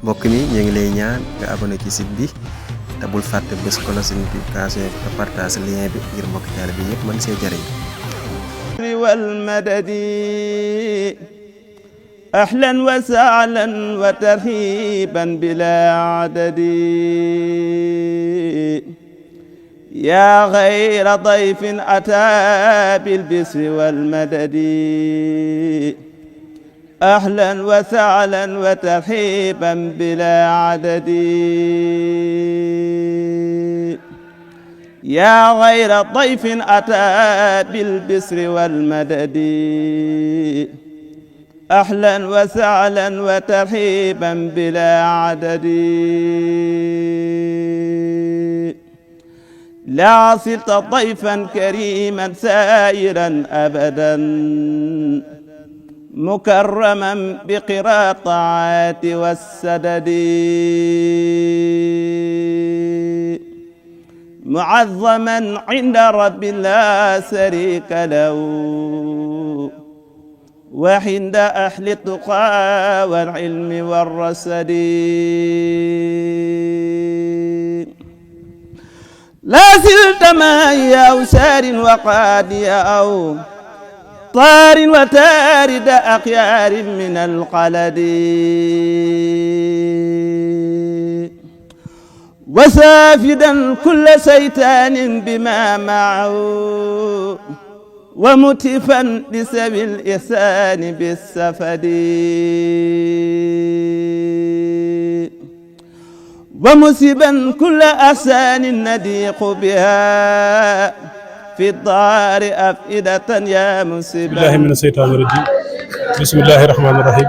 mbokk mi ñu ngi lay ñaan nga abonné ci site bi te bul fàtte bés cloche notification te partage lien bi ngir mbokk taalibe bi yëpp mën see jëriñ. wal madadi ahlan wa sahlan wa tarhiban bila adadi ya ghayra dayfin ata bil bisri wal madadi ahlan wa sahlan wa tarhiban bila adadi ya ghayra dayfin ata bil bisri wal madadi ahlan wa sahlan wa tarhiban bila adadi la silta dayfan kariman sairan abadan mukarraman biqira taati wassadadi muazzaman inda rabbi la sharika lahu wa inda ahli tuqa wal ilmi war rasadi la silta ma yaw sarin wa qadiya aw طار وتارد أخيار من القلد وسافدا كل شيطان بما معه ومتفا لسبي الإحسان بالسفد ومسبا كل أحسان نديق بها في الدار أفئدة يا مسبا بالله من الشيطان الرجيم بسم الله الرحمن الرحيم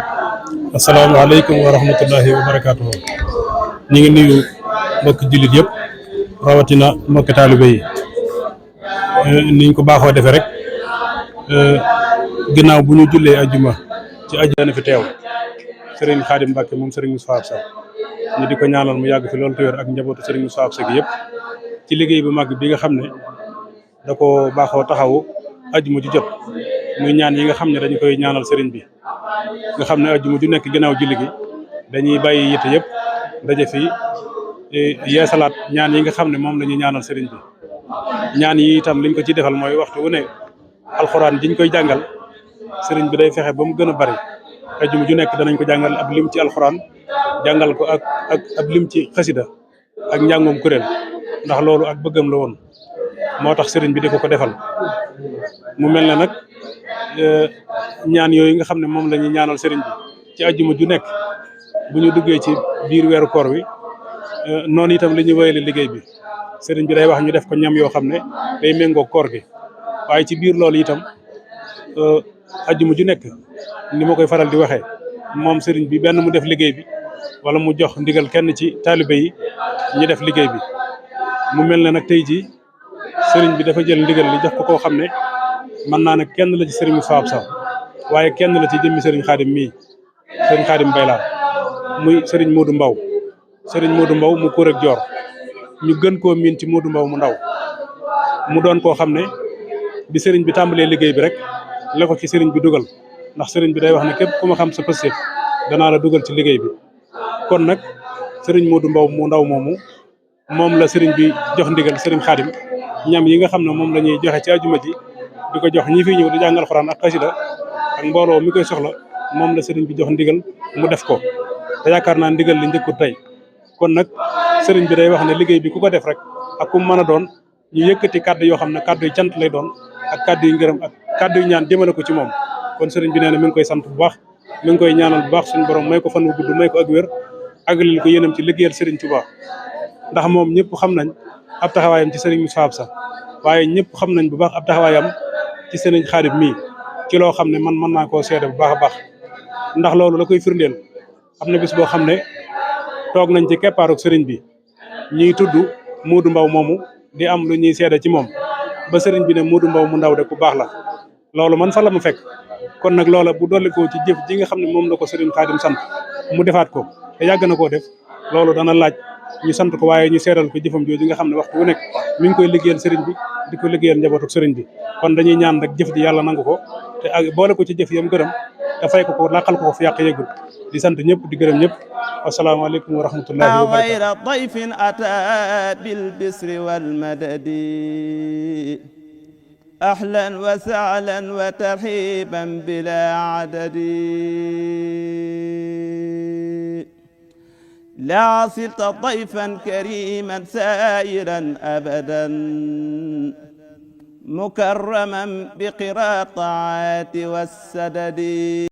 السلام عليكم ورحمة الله وبركاته ñi ngi nuyu mbokk jullit yëpp rawatina mbokk taalibe yi niñ ko baaxoo defee rek ginnaaw bu ñu jullee ajjuma ci ajjana fi teew Serigne Khadim Mbacke moom Serigne Moustapha Absa ñu di ko ñaanal mu yàgg fi loolu te wér ak njabootu Serigne Moustapha Absa gi yëpp ci liggéey bu mag bi nga xam ne da ko baaxoo taxawu ajjuma ju jot muy ñaan yi nga xam ne dañu koy ñaanal Serigne bi nga xam ne ajjuma ju nekk ginnaaw julli gi dañuy bàyyi yitte yëpp daje fii yeesalaat ñaan yi nga xam ne moom la ñuy ñaanal Serigne bi ñaan yi itam liñ ko ci defal mooy waxtu wu ne alxuraan jiñ koy jàngal Serigne bi day fexe ba mu gën a bari ajjuma ju nekk danañ ko jàngal ab lim ci alxuraan jàngal ko ak ab lim ci xasida ak njàngum kuréel ndax loolu ak bëggam la woon moo tax Serigne bi di ko defal mu mel ne nag ñaan yooyu nga xam ne moom la ñuy ñaanal Serigne bi ci ajjuma ju nekk bu ñu duggee ci biir weeru koor wi noonu itam li ñuy wéyale liggéey bi Serigne bi day wax ñu def ko ñam yoo xam ne day méngoo koor gi waaye ci biir loolu itam ajjuma ju nekk ni ma koy faral di waxee moom Serigne bi benn mu def liggéey bi wala mu jox ndigal kenn ci taalibe yi ñu def liggéey bi mu mel ne nag tey jii Serigne bi dafa jël ndigal li jox ko koo xam ne mën naa ne kenn la ci Serigne Moustapha Absa waaye kenn la ci jëmmi Serigne Khadim mii Serigne Khadim Bayla muy Serigne Modou Mbaw Serigne Modou Mbaw mu kóor ak joor ñu gën koo miin ci Modou Mbaw mu ndaw mu doon koo xam ne bi Serigne bi tàmbalee liggéey bi rek la ko ci Serigne bi dugal ndax Serigne bi day wax ne képp ku ma xam sa pëstéef danaa la dugal ci liggéey bi kon nag Serigne Modou Mbaw mu ndaw moomu moom la Serigne bi jox ndigal Serigne Khadim ñam yi nga xam ne moom la ñuy joxe ci ajuma ji di ko jox ñi fi ñëw di jàngal Alxuraan ak xasida ak mbooloo mi koy soxla moom la Serigne bi jox ndigal mu def ko te yaakaar naa ndigal li njëkkut tey kon nag Serigne bi day wax ne liggéey bi ku ko def rek ak ku mën a doon ñu yëkkati kàddu yoo xam ne kàddu yu cant lay doon ak kàddu yu ngërëm ak kàddu yu ñaan jëmale ko ci moom kon Serigne bi nee na mi ngi koy sant bu baax mi ngi koy ñaanal bu baax suñu borom may ko fan wu gudd may ko ak wér àggalil ko yéenam ci liggéeyal Serigne Touba ndax moom ñëpp xam nañ ab taxawaayam ci Serigne Moustapha Absa waaye ñëpp xam nañ bu baax ab taxawaayam ci Serigne Khadim mii ci loo xam ne man mën naa koo seede bu baax a baax ndax loolu la koy firndeel am na bis boo xam ne toog nañ ci keppaaruk Serigne bi ñuy tudd Modou Mbaw moomu di am lu ñuy seede ci moom ba Serigne bi ne Modou Mbaw mu ndaw de ku baax la loolu man fa la mu fekk kon nag loola bu dolli ko ci jëf ji nga xam ne moom la ko Serigne Khadim sant mu defaat ko te yàgg na koo def loolu dana laaj ñu sant ko waaye ñu seeral ko jëfam jooju nga xam ne waxtu wu nekk mi ngi koy liggéeyal Serigne bi di ko liggéeyal njabootu Serigne bi kon dañuy ñaan rek jëf ji yàlla nangu ko te ak boole ko ci jëf yam gërëm te fay ko laqal ko fu yàq yëgul di sant ñëpp di gërëm ñëpp asalaamaaleykum wa rahmatullahi wa barakatu غير ضيف أتى بالبسر والمدد أهلا وسهلا وترحيبا بلا عدد لا صلت ضيفا كريما سائرا أبدا مكرما بقراء الطاعات والسدد